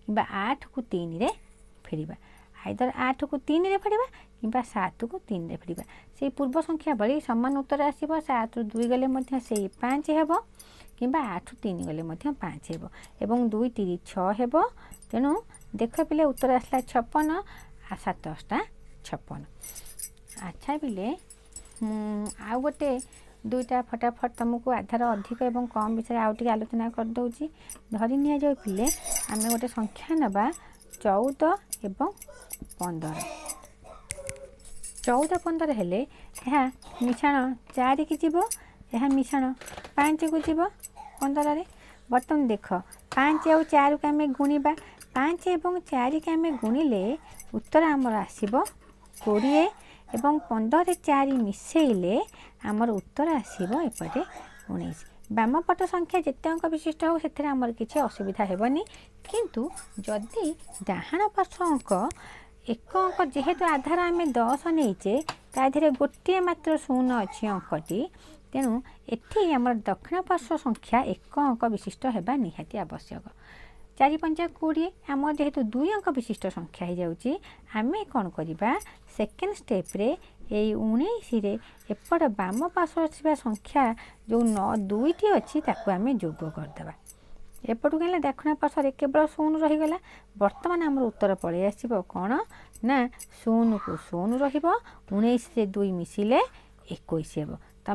କିମ୍ବା 8କୁ 3ରେ ଫେଡ଼ିବା। ଆଇଦର 8କୁ 3ରେ ଫେଡ଼ିବା କିମ୍ବା 7କୁ 3ରେ ଫେଡ଼ିବା, ସେଇ ପୂର୍ବ ସଂଖ୍ୟା ଭଳି ସମାନ ଉତ୍ତର ଆସିବ। 7ରୁ 2 ଗଲେ ମଧ୍ୟ ସେଇ 5 ହେବ କିମ୍ବା 8ରୁ 3 ଗଲେ ମଧ୍ୟ 5 ହେବ ଏବଂ 2 ତିରି 6 ହେବ। ତେଣୁ ଦେଖ ପିଲେ, ଉତ୍ତର ଆସିଲା 56 ଆଉ 7 ଅଷ୍ଟା 56। ଆଚ୍ଛା ପିଲେ, ମୁଁ ଆଉ ଗୋଟେ ଦୁଇଟା ଫଟାଫଟ ତୁମକୁ ଆଧାର ଅଧିକ ଏବଂ କମ୍ ବିଷୟରେ ଆଉ ଟିକେ ଆଲୋଚନା କରିଦେଉଛି। ଧରି ନିଆଯାଉ ପିଲେ, ଆମେ ଗୋଟେ ସଂଖ୍ୟା ନେବା 14 ଏବଂ 15। 14 15 ହେଲେ ଏହା ମିଶାଣ 4କି ଯିବ, ଏହା ମିଶାଣ 5କୁ ଯିବ 15ରେ। ବର୍ତ୍ତମାନ ଦେଖ, 5 ଆଉ 4କୁ ଆମେ ଗୁଣିବା। 5 ଏବଂ 4କି ଆମେ ଗୁଣିଲେ ଉତ୍ତର ଆମର ଆସିବ 20 ଏବଂ 15ରେ 4 ମିଶାଇଲେ ଆମର ଉତ୍ତର ଆସିବ ଏପଟେ 19। ବାମ ପଟ ସଂଖ୍ୟା ଯେତେ ଅଙ୍କ ବିଶିଷ୍ଟ ହେଉ ସେଥିରେ ଆମର କିଛି ଅସୁବିଧା ହେବନି, କିନ୍ତୁ ଯଦି ଡାହାଣ ପାର୍ଶ୍ୱ ଅଙ୍କ ଏକ ଅଙ୍କ, ଯେହେତୁ ଆଧାର ଆମେ 10 ନେଇଛେ, ତା ଦେହରେ ଗୋଟିଏ ମାତ୍ର ଶୂନ ଅଛି ଅଙ୍କଟି, ତେଣୁ ଏଠି ଆମର ଦକ୍ଷିଣ ପାର୍ଶ୍ୱ ସଂଖ୍ୟା ଏକ ଅଙ୍କ ବିଶିଷ୍ଟ ହେବା ନିହାତି ଆବଶ୍ୟକ। 4 ପଞ୍ଚା 20, ଆମର ଯେହେତୁ 2 ଅଙ୍କ ବିଶିଷ୍ଟ ସଂଖ୍ୟା ହେଇଯାଉଛି, ଆମେ କ'ଣ କରିବା? ସେକେଣ୍ଡ ଷ୍ଟେପ୍ରେ ଏଇ 19ରେ ଏପଟ ବାମ ପାର୍ଶ୍ୱରେ ଥିବା ସଂଖ୍ୟା ଯେଉଁ 9 2ଟି ଅଛି ତାକୁ ଆମେ ଯୋଗ କରିଦେବା। ଏପଟକୁ ହେଲେ ଦକ୍ଷିଣ ପାର୍ଶ୍ୱରେ କେବଳ 0 ରହିଗଲା। ବର୍ତ୍ତମାନ ଆମର ଉତ୍ତର ପଳେଇ ଆସିବ କ'ଣ ନା 0କୁ 0 ରହିବ, 19ରେ 2 ମିଶିଲେ 21 ହେବ।